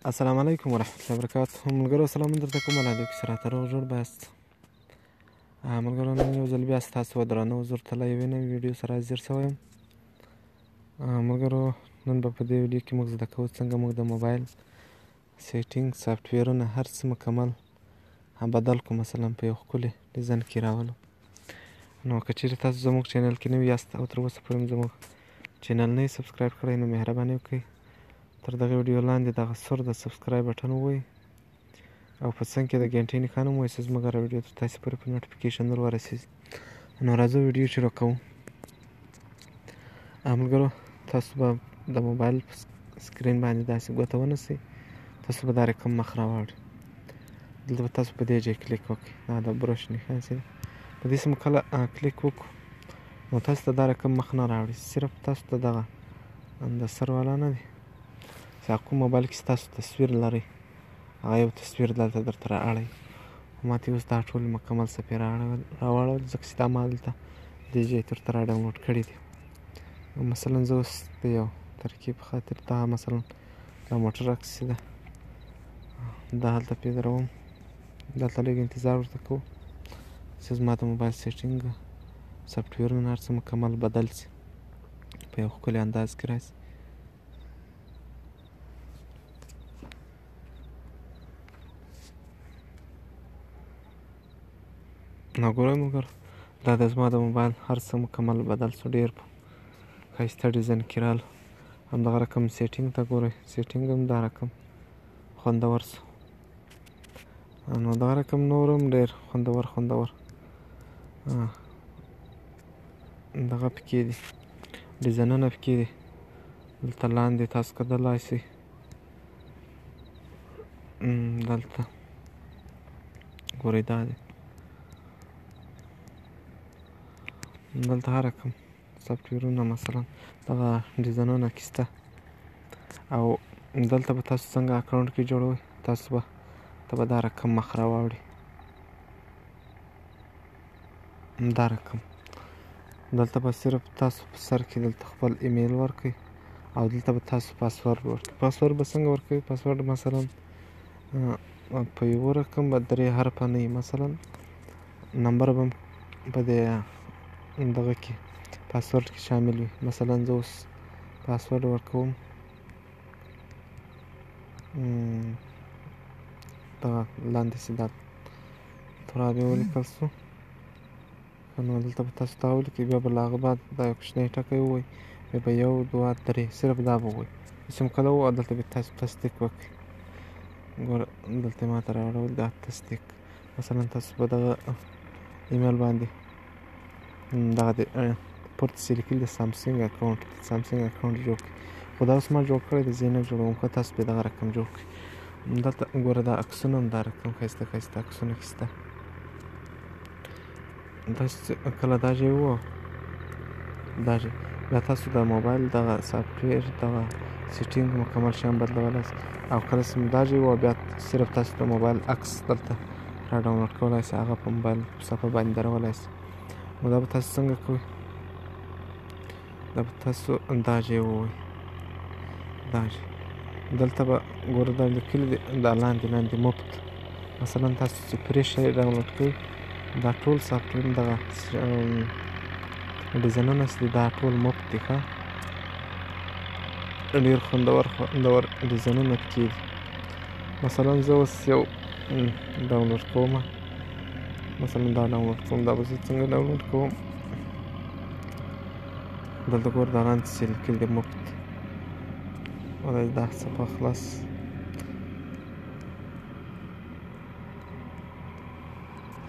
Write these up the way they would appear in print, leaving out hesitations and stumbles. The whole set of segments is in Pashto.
السلام علیکم ورحمت الله وبرکاته. ملګرو سلام درته کوم، الله دې سره ته روغ جوړ باست. ملګرو نن یو ځل بیا ستاسو درنو حضور ته له یوې نوې ویډیو سره حاضر شوی یم. ملګرو نن به په دې ویډیو کې موږ زده کوو څنګه موږ د موبایل setting، سافټویرونه هر څه مکمل بدل کړو، مثلا په یو ښکلي ډیزاین کې راولو. نو که چیرې تاسو زموږ channel کې نوي یاست او تر اوسه پورې مو زموږ channel نه subscribe کړی، نو مهرباني وکړئ تر دغه ویډیو لاندې دغه سور د subscribe button ووهئ او په څنګ کې د ګنټې نښان هم ووهئ چې زموږ هره ویډیو تر تاسې پورې په notification در ورسېږي. نو راځو ویډیو شروع کوو. ملګرو تاسو به د موبایل په screen باندې داسې ګوته ونیسئ، تاسو به دا رقم مخ راواړئ. دلته به تاسو په دې ځای کلیک وکړئ، دا د brush نښان چې دی په دې سم کله کلیک وکړو نو تاسو ته دا رقم مخ نه راوړي، صرف تاسو ته دغه د سر والا نه دی چې کوم موبایل کې ستاسو تصویر لرئ هغه یو تصویر دلته درته را اړوي. خو ما ته اوس دا ټول مکمل صفحې راواړول، ځکه چې دا ما دلته دې ځای ته ورته را download کړي دي. مثلا زه اوس د یو ترکیب په خاطر دا مثلا دا موټر عکس چې ده دا هلته پرې دروم، دلته لږ انتظار ورته کوو چې زما د موبایل setting، سافټویرونه هر څه مکمل بدل شي، په یو ښکلي انداز کې راشي. نو ګورئ ملګرو دا د زما د موبایل هر څه مکمل بدل شو، ډېر په ښایسته ډیزاین کې راغله. همدغه رقم setting ته ګورئ، setting هم دا رقم خوندور شو. نو دغه رقم نور هم ډېر خوندور خوندور دغه پکې دي، ډیزاینونه پکې دي. دلته لاندې تاسو کتلای شئ، دلته ګورئ دا دی، دلته هر رقم سافټویرونه مثلا دغه ډیزاینونه کې شته. او دلته به تاسو څنګه account کې جوړوئ، تاسو به ته به دا رقم مخ راواوړي، دا رقم دلته به صرف تاسو په سر کې دلته خپل ایمیل ورکړئ او دلته به تاسو پاسورډ ورکړئ. پاسورډ به څنګه ورکوئ؟ پاسورډ مثلا په یو رقم به درې حرفه نه وي، مثلا نمبر به په دې دغه کې پاسورډ کې شامل وي. مثلا زه اوس پاسورډ ورکوم، دغه لاندې چې دا تراب یې ولیکل شو، نو دلته به تاسو دا ولیکئ، بیا به له هغه بعد دا یو کوچنی ټکی ووایئ، بیا به یو دوه درې صرف دا به ووایئ چې کوم کله وو، دلته به تاسو تصدیق وکړئ. ګوره دلته یې ماته راوړل دا تصدیق. مثلا تاسو به دغه ایمیل باندې دغه د پورته چې لیکلي د سامسونګ account، سامسونګ account جوړ کړئ. خو دا اوس ما جوړ کړی دی، زه یې نه جوړوم، خو تاسو به دغه رقم جوړ کړئ. دلته ګوره دا عکسونه هم دا رقم ښایسته ښایسته عکسونه کې شته. تاسو کله دا ځای وو دا ځای بیا تاسو د موبایل دغه سافټویر دغه setting مکمل شیان بدلولی شئ. او کله چې دا ځای وو بیا صرف تاسو د موبایل عکس دلته را download کولی شئ، هغه په موبایل صفحه باندې درولی شئ. نو دا به تاسو څنګه کوئ؟ دا به تاسو دا ځای ووایئ، دا ځای دلته به ګوره دا لیکلي دي دا لاندې لاندې مفت. مثلا تاسو چې free شی download کوئ دا ټول سافټویر دغه ډیزاینونه چې دي دا ټول مفت دي. ښه ډېر خوندور خوندور ډیزاینونه پکې دي. مثلا زه اوس یو download کوم، مثلا دا download کوم، دا به زه څنګه download کوم؟ دلته ګوره دا لاندې چې لیکلي دي مفت، دا صفحه خلاص.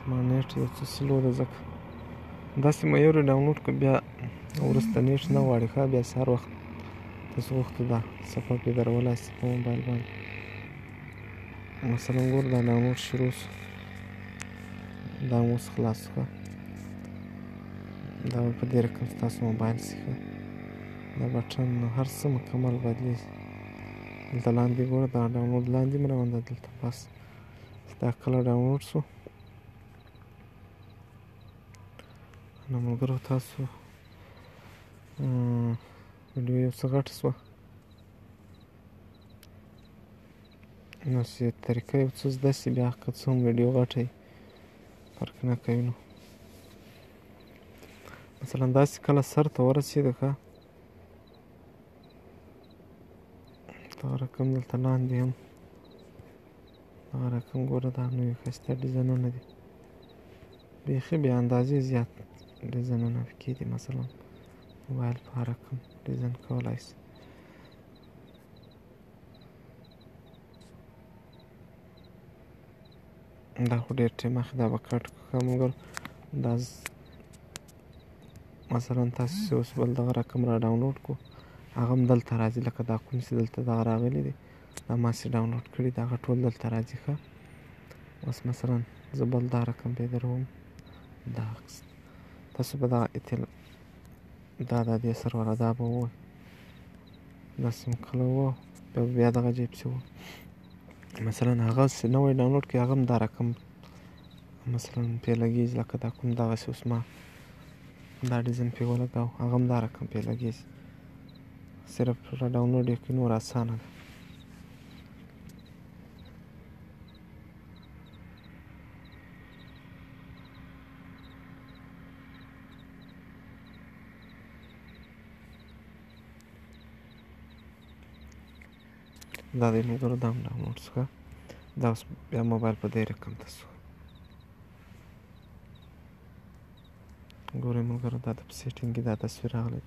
زما net یو څه slow ده ځکه داسې مو یو download کړو بیا وروسته net نه غواړي. ښه بیا سهار وخت تاسو غوښتو دا صفحه پرې درولی شئ په موبایل باندې. مثلا ګوره دا download شروع شو، دا مو اوس خلاص شو. دا به په دې رقم ستاسو موبایل شي. ښه دا button هر څه مکمل بدلیږي. دلته لاندې ګوره دا download لاندې مې روان ده، دلته پاس دا کله download شو. نو ملګرو تاسو ویډیو یو څه غټه شوه. نو چې طریقه یو څه زده شي، بیا که څه هم ویډیو غټه وي فرق نه کوي. نو مثلا داسې کله سر ته ورسېده، ښه دغه رقم دلته لاندې هم دغه رقم ګوره، دا نوي ښایسته ډیزاینونه دي، بیخي بې اندازې زیات ډیزاینونه پکې دي. مثلا موبایل په هر رقم ډیزاین کولای شي. دا خو ډېر ټیم اخلي، دا به کټ کړو. مګر دا مثلا تاسو چې اوس بل دغه رقم را ډاونلوډ کړو، هغه هم دلته راځي، لکه دا کوم چې دلته دغه راغلي دي، دا ما چې ډاونلوډ کړي دي هغه ټول دلته راځي. ښه اوس مثلا زه بل دا رقم پرې دروم، دا تاسو به دغه اطلاع دا د دې سره والا دا به ووایي، داسې هم کله ووایو، بیا دغه ځای پسې ووایو. مثلا هغه چې نوی ډاونلوډ کړي هغه هم دا رقم مثلا پرې لګېږي، لکه دا کوم دغسې اوس ما دا ډیزاین پرې ولګاوه، هغه هم دا رقم پرې لګېږي. صرف را ډاونلوډ یې کړي، نور اسانه ده. دا دی ملګرو، دا هم ډاونلوډ شو. دا اوس بیا موبایل په دې رقم ته شو. ګورئ ملګرو، دا د په سیټینګ کې دا تصویر راغلی.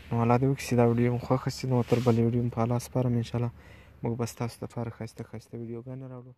نو الله دې وکړي چې دا ویډیو مو خوښه شي. نو تر بلې ویډیو مو په الله سپارم. انشاءالله موږ به ستاسو دپاره ښایسته ښایسته ویډیوګانې راوړو.